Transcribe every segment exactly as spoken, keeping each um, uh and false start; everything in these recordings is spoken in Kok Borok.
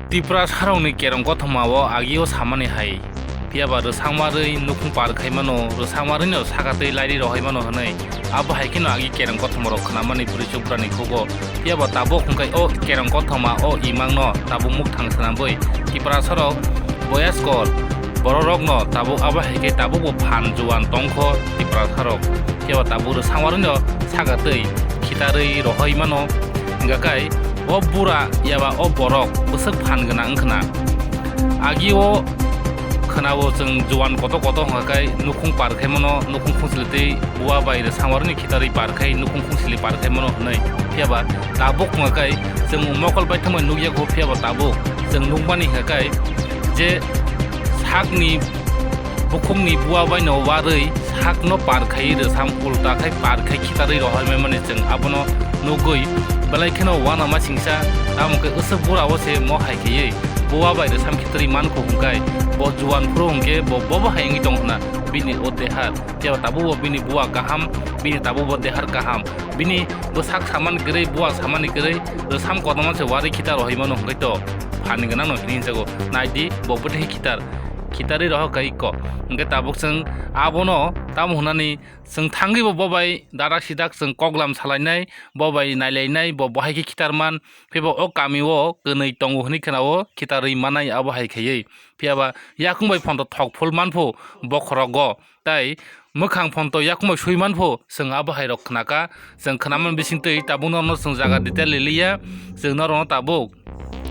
Tiprasarokni kerong kothoma o agio samani hai, phiyaba rwsangmarwi nukhung par khai mano, rwsangmarwino sakatwi lairi rohai mano hwnwi. Abo hai kheno agi kerong kothomorok khnamani bwrwi chubrani khugo. Phiyaba tabuk hwnkhe o kerong kothoma o imangno tabuk mukthang swnamwi Tiprasarok boyaskor bororokno tabuk abo hai khe tabukbo phan juan tongkho Tiprasarok. Phiyaba tabuk rwsangmarwino sakatwi khitarwi rohai mano. Hwnkha khe o bura yaba o borok bwswk phan gwnang wngkhwna. Agio khwnao chwng juan koto koto hwnkha khe nukhung par khai mano, nukhung khungsili tei bua bai rwsangmarwini khitarwi par khai nukhung khungsili par khai mano hwnwi. Phiyaba tabuk hwnkha khe chwng mokol bai thangbai nukya kho, phiyaba tabuk chwng nukmani hwnkha khe je sakni bukhukni bua baino warwi sakno par khai rwsam ulta khai par khai khitarwi rohormani chwng abono nugwi belai kheno uanama singsa, tamo khe usuk bura o se mo hai khaiwi bua bai rwsam khitarwi mankho hwnkhe bo juan phuru hwnkhe bo bobo hai wngwi tong hwna bini o dehar. Phiya tabukbo bini bua kaham, bini tabukbo dehar kaham, bini bwsak samani kwrwi, bua samani kwrwi, rwsam kotorma se warwi khitar rohormano hwnkhe to phan gwnangno hinwi hinjago. Naidi bo bwtwi khitar, khitarwi rohor kha iko. Hwnkhe tabuk chwng abono tamo hwnani chwng thangwibo bo bai dadak sidak chwng koklam salainai, bo bai nailainai, bo bo hai khe khitarman, phibo o kamio kwnwi tongo hwnwi khwnao khitarwi manai abo hai khaiwi. Phiyaba yakung bai phonto thok phul manpho bokhorogo, tai mwkhang phonto yakung bai sui manpho chwng abo hai rok khnaka. Chwng khnaman bisingtwi tabuk norokno chwng jaga detail liliya, chwng norokno tabuk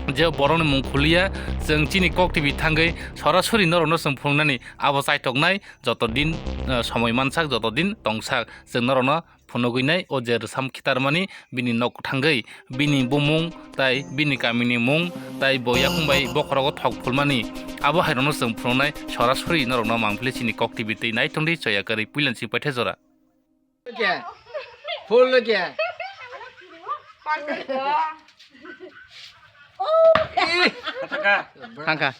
je borokni mung khuliya, chwng chini kok T V thangwi sorasori norokno chwng phunuknani abo chaithoknai joto din, eh, somoi mansak, joto din tongsak, chwng norokno phunugwinai o je rwsam khitarmani bini nok thangwi bini bumung tai bini kamini mung tai bo yakung bai bokhorogo thok phulmani abo hairokno chwng phunuknai sorasori norokno mangpili chini kok T V twi naithongdi choya kwrwi puilan chini paitha jora. Full lagi. Thangkha.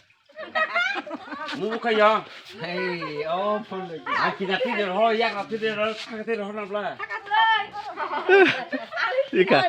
Mubu kaya. Hey, oh, full lagi. Aki na tide ro, yak na tide ro, thaka tide ro na bla. Ika.